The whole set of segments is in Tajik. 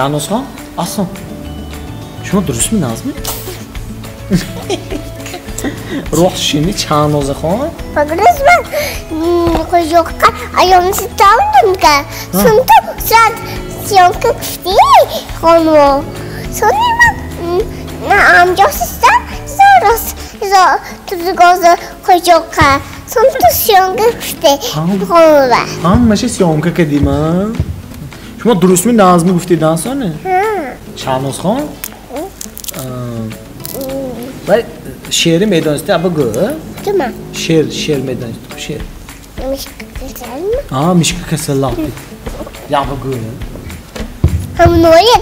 Шаҳнозхон, асло шумо дурустми назми? Роҳ шини Шаҳнозахон? Пагрӯз ман қӯшоққа аёмси тавдимка. Сунту сад съёмка кушти хонмо. Сони ман амҷосиста зорос тузгоза қӯшоққа. Сунту съёмка кушти хонмо. Ҳамаша съёмка кардима? Шумо дурустми назми гуфтидан соне? Шаҳнозхон? Вай шеъри медонисти аба гӯ? Чима? Шеър, шеър медонисти, шеър. Мишка касалми? А, мишка касалапи. Яба гӯ. Ҳамноя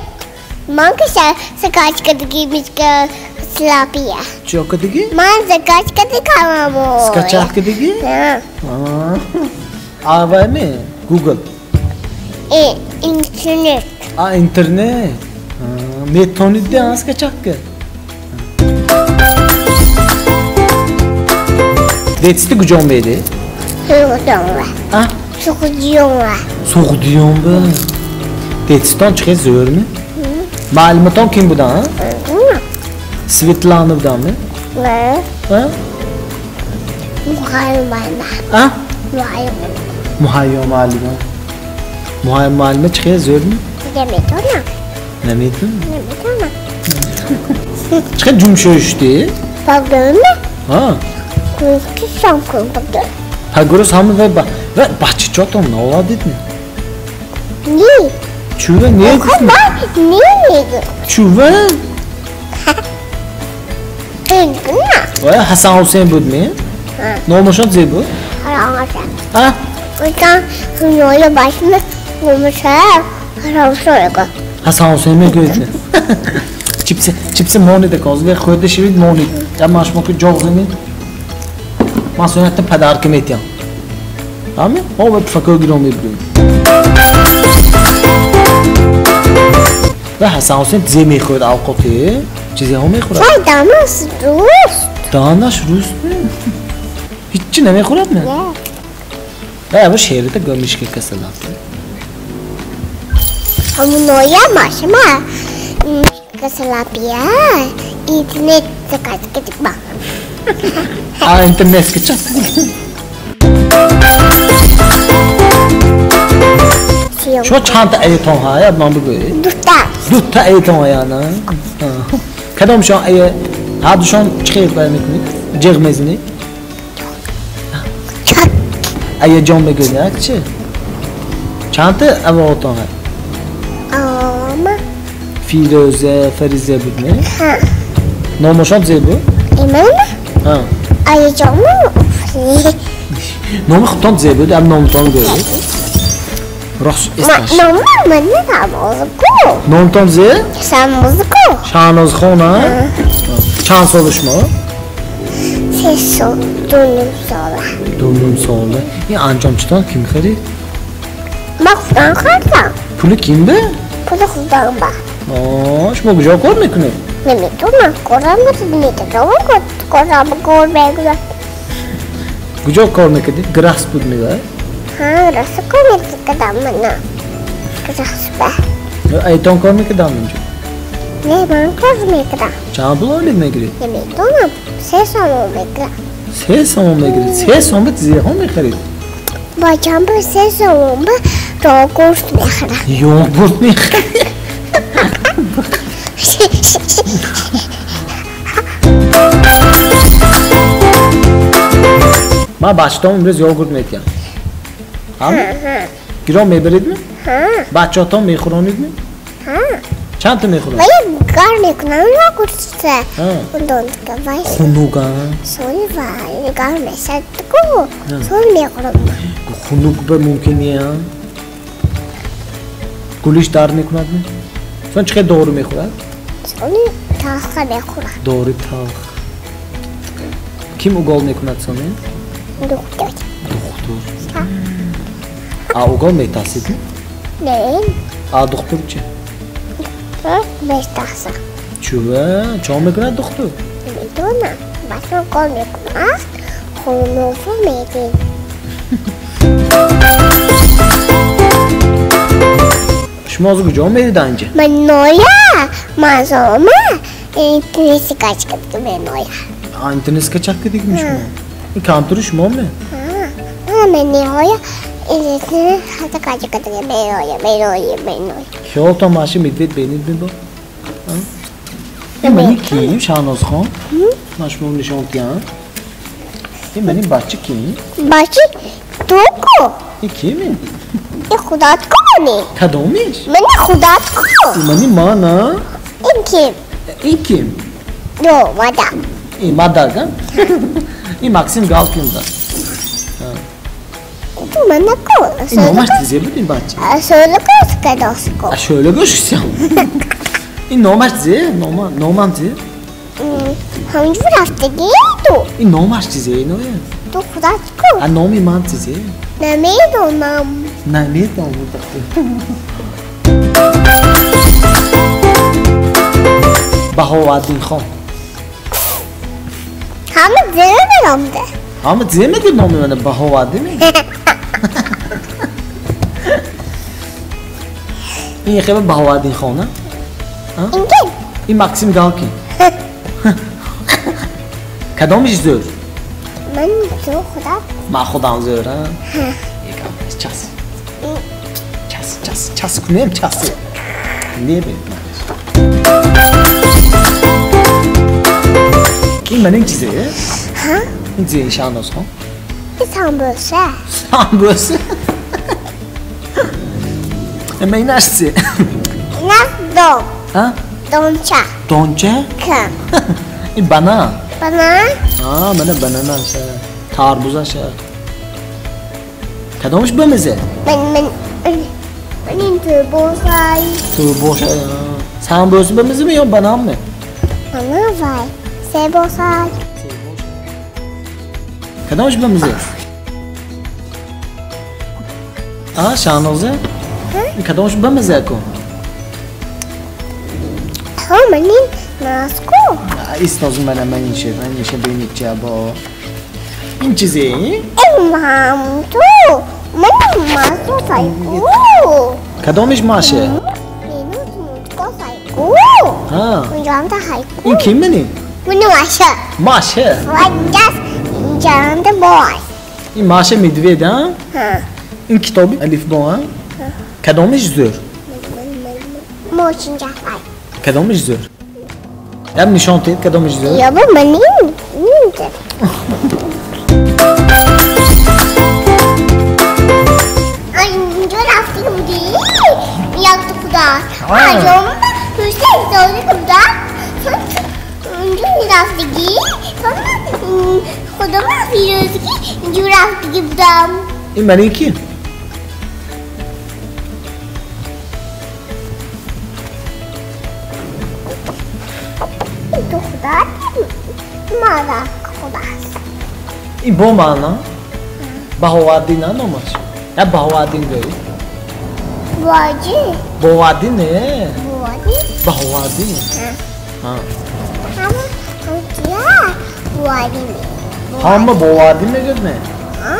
ман каса скачкадаги мишка касалапия. Чӣ кадаги? Ман скачкадаги камамо. Скачаткадаги? А вай ме? Google. Интернет. А, интернет. Метавонид а скачатка? Детсти куҷо мерӣ? Суғдиёнва. А? Суғдиёнва. Суғдиёнва. Детстон чӣ хел зӯрми? Маълумотон ким будан? Светлана буданми? Не. А? Муҳайё муаллима. А? Муҳайё. Муҳайё муаллима. Муҳайё муаллима чӣ хел зӯрми? Наметонам. Наметонӣ? Наметонам. Чӣ хел ҷумшӯ шудӣ? Пагӯрме? А? Пагӯрӯз ҳама вай ва бачачотон наовардидми? Не. Чува не гуфтӣ? Не мегӯ. Чува? На. Вай Ҳасан Ҳусейн будми? Номашон зе буд? Ҳасан. А? Ҳасан Ҳусейн мегӯед. Чипси, чипси монид акозга хӯрда шивид монид. Я ман шумо ки ҷоғ занед. Ман соятта падарка метиҳам. Ҳами? Мо ва пуфакҳо гиром мебурем. Ва Ҳасан Ҳусейн зе мехӯрд авқоти? Чизеҳо мехӯрад? Вай данаш руст. Данаш руст? Ҳиччи намехӯрад ме? Вай аба шеърита гӯ мишка касалап. Ҳамуноя машма касалапия интернет заказ кардиба. А интернет скачать? Шумо чандта аятон ҳая ман бигӯед? Дута. Дута аятон ҳая на? Кадомшон ая ҳардушон чӣ хел баён мекунед? Ҷиғ мезанед? Аяҷон мегӯед як чи? Чандта авоатон ҳай? Авоама? Фирӯза, Фариза буд не? Ҳа. Номашон зе буд? Имана? Ҳа. Аяҷонму? Номи худтон зе буд? Ам номтон гӯед? Рост эсташ. Номи ман Шаҳнозку. Номтон зе? Шаҳнозку. Шаҳнозхон, а? Чанд сола шумо? Се сол, дуним сола. Дуним сола. Ин анҷомчитон ким харид? Ман худам харидам. Пули ким бе? Пули худам ба. Шумо куҷо кор мекунед? Наметонам, корам наметавонам, корам кор мекунам. Куҷо кор мекардед? Грас буд мегӯяд? Ҳа, грас кор мекардам мана. Грас ба. Айтон кор мекардам инҷо? Не, ман кор мекардам. Чанд пул ойлик мегиред? Наметонам, 3 сомон мегирам. 3 сомон мегиред? 3 сомон ба зеҳо мехаред? Бачам ба 3 сомон ба йогурт мехарам. Йогурт мехаред? Ман бачатон имрӯз йогурт метиҳам. Ҳам? Гиром мебаридми? Бачаҳотон мехӯронидми? Чандта мехӯранд? Вай гарм мекунам йогуртса. Ондонка вай. Хунук, а? Сони вай гарм мешавад ку. Сони мехӯрам. Хунук ба мумкин не, а? Гулиш дард мекунадми? Сон чӣ хел дору мехӯрад? Сони талха мехӯрад. Дори талх. Ким угол мекунад сони? Духтур. Духтур. А угол метарсид? Не. А духтур чӣ? Метарсам. Чува? Чо мекунад духтур? Намедонам. Бача угол мекунад, хунуфу медиҳад. Шумо аз куҷо мерид инҷа? Ман ноя, ман зома интернет скачка меноя. А интернет скачка дигми шумо? Ин компютери шумо ме? Ҳа, ман ниҳоя интернет скачка меноя, меноя, меноя. Хиёлтон маши медвед бенид бибо? Ин мани ким, Шаҳнозхон? Ман шумо нишон диҳам. Ин мани бача ким? Бача ту ку? Ин киме? Ин худат ку мани? Кадомиш? Мани худат ку? Ин мани мана? Ин ким? Ин ким? Ё, мада. Ин мадага? Ин Максим Галкин да. Ту мана ку? Ин номаш чизе буд ин бача? Шӯла гӯш кадос ку. А шӯла гӯш кисям? Ин номаш чизе? Номам чизе? Ҳамҷур рафтагӣ ту? Ин номаш чизе иное? Ту худат ку? А номи ман чизе? Намедонам. Намедонам. Баҳоваддинхон. Ҳама зе медонамда. Ҳама зе мегӯяд номи мана Баҳоваддин мегӯяд. Ин хеба Баҳоваддинхон, а? Ин ким? Ин Максим Галкин. Кадомиш зӯр? Ман ту худат. Ман худам зӯр, а? Час. Час, час, час кунем, час. Небе. Ин ман ин чизе? Ҳа? Ин чизе ин Шаҳнозхон? Ин самбӯса. Самбӯса? Ман инаш чизе? Инаш дон. А? Донча. Донча? Кам. Ин банан. Банан? А, мана бананаша, тарбузаша. Кадомаш бамаза? Ман ин турбошай. Турбошай. Самбӯса бамаза ё бананми? Банан вай. Себошай. Кадомаш бамаза? А, Шаҳноза? Кадомаш бамаза ку? Ҳа, ман ин наску. Истоз мана ман инше, ман инше бинед чабо. Ин чизе? Ин мам ту. Ман масу сайку. Кадомиш маше? Минус мутко сайку. Ҳа. Инҷамда хайку. Ин ким мани? Мани маша. Маша? Ванҷас инҷамда бой. Ин маша медвед, а? Ҳа. Ин китоби алифбо, а? Кадомиш зӯр? Мошинҷа хай. Кадомиш зӯр? Яб нишон тед кадомиш зӯр? Ябо ман ин зӯр. Инҷо рафти будӣ? Якта худат. Аҷом ҳусейн зоди худат. Инҷо рафтагӣ. Худома фирӯзгӣ инҷо рафтагӣ будам. Ин мани ки? Ту худат, мара худат. Ин бо маъно? Баҳоваддин а номаш? Я Баҳоваддин гӯӣ? Боҷӣ. Боваддин не? Боваддин? Баҳоваддин. Ҳа. Ҳама ҳамчия боваддин. Ҳама боваддин мегӯяд ме? Ҳа.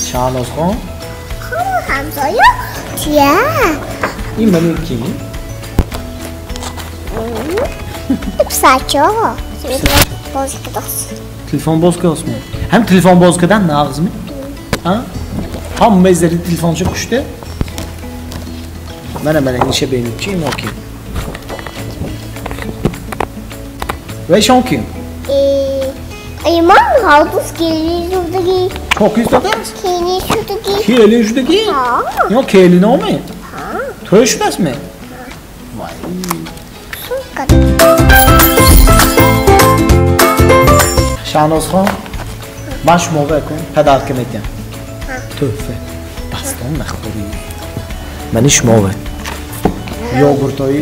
Шаҳнозхон? Ҳама ҳамсоя чия? Ин мани ки? Писарчо. Боз кадос. Телефон боз кадос ме? Ҳам телефон боз кардан нағзми? Ҳа? Ҳамаи зари телефонча кушта? Мана мана иниша бинед чи ино ким? Ва ишон ким? Имон ҳолдус келин шудагӣ. Коки истодааст? Келин шудагӣ. Келин шудагӣ? Ҳа. Ино келиноме? Ҳа. Тӯй шудааст ме? Вай. Шаҳнозхон, ман шуморо якун падарка медиҳам. Тӯҳфа. Дастон нахӯрӣ. Мани шумове. Йогуртои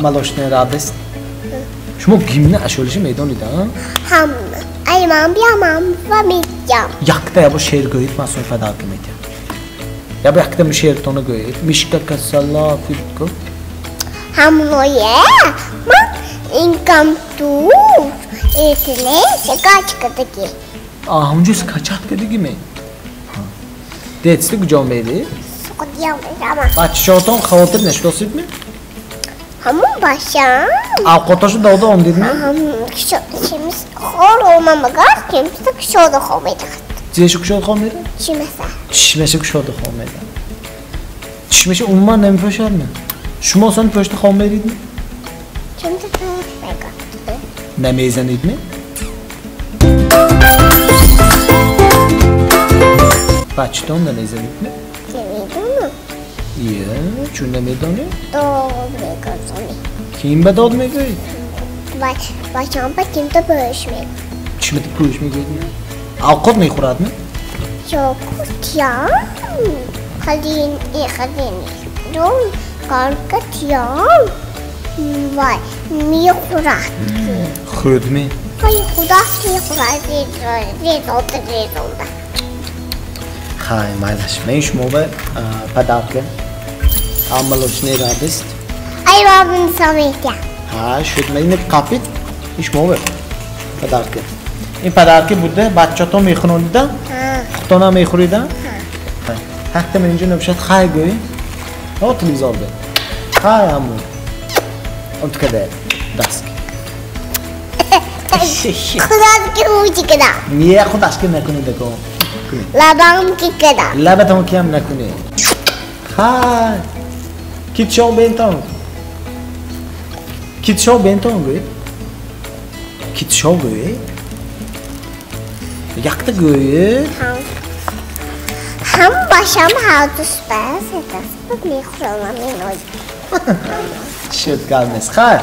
молочная радость. Шумо гимна ашолиши медонед, а? Ҳам. Ай ман биямам ва медиҳам. Якта ябо шеър гӯед, ман сои падарка медиҳам. Ябо якта шеъртона гӯед. Мишка касала фирко. Ҳамное ман инкам ту интернет скачка кардагӣ. А, ҳамҷо скачать кардагӣ ме? Детство куҷо мерӣ? Қудиям мешавам. Бачаҳотон хавотир нашудосидми? Ҳамон бачаам. Авқоташо дода омдидми? Чимис хор омамагар, чимиса кушода хоб медиҳад. Чиша кушода хоб медиҳад? Чимаса. Чишмаша кушода хоб медиҳад. Чишмаша умуман намепӯшадми? Шумо сон пӯшта хоб меридми? Чимса пӯш мегӯяд. Намезанидми? Бачатон намезанидми? Намедонам. Ие, чун намедонед? Дод мегӯзонӣ. Ким ба дод мегӯед? Бачаам ба кимто пӯш мегӯяд. Чимата пӯш мегӯед? Авқот мехӯрадми? Ёкутиям қалин қалин дон каркатиям вай мехӯрад. Хӯрдми? Вай худаш мехӯрад, резонда резонда. Хай, майлаш. Мен шумо ба подарка амалочный радость. Ай бабин советя. Ҳа, шуд. Ман ин қапид, ин шумо ба подарка. Ин подарка буда, бачаҳотон мехӯронида? Худтонам мехӯрида? Ҳақта ман инҷо набошад, хай гӯй. О, телевизор бе. Хай ҳамун. Он тукада даст. Худаш ки мучи када. Не, худаш ки накунед ко. Лабам ки када. Лабатон ки ҳам накунед. Хай. Китшо бентон. Китшо бентон гӯй. Китшо гӯй. Якта гӯй. Ҳам башам ҳардус ба сетаст мехӯрам минои. Шуд, гап нест. Хай.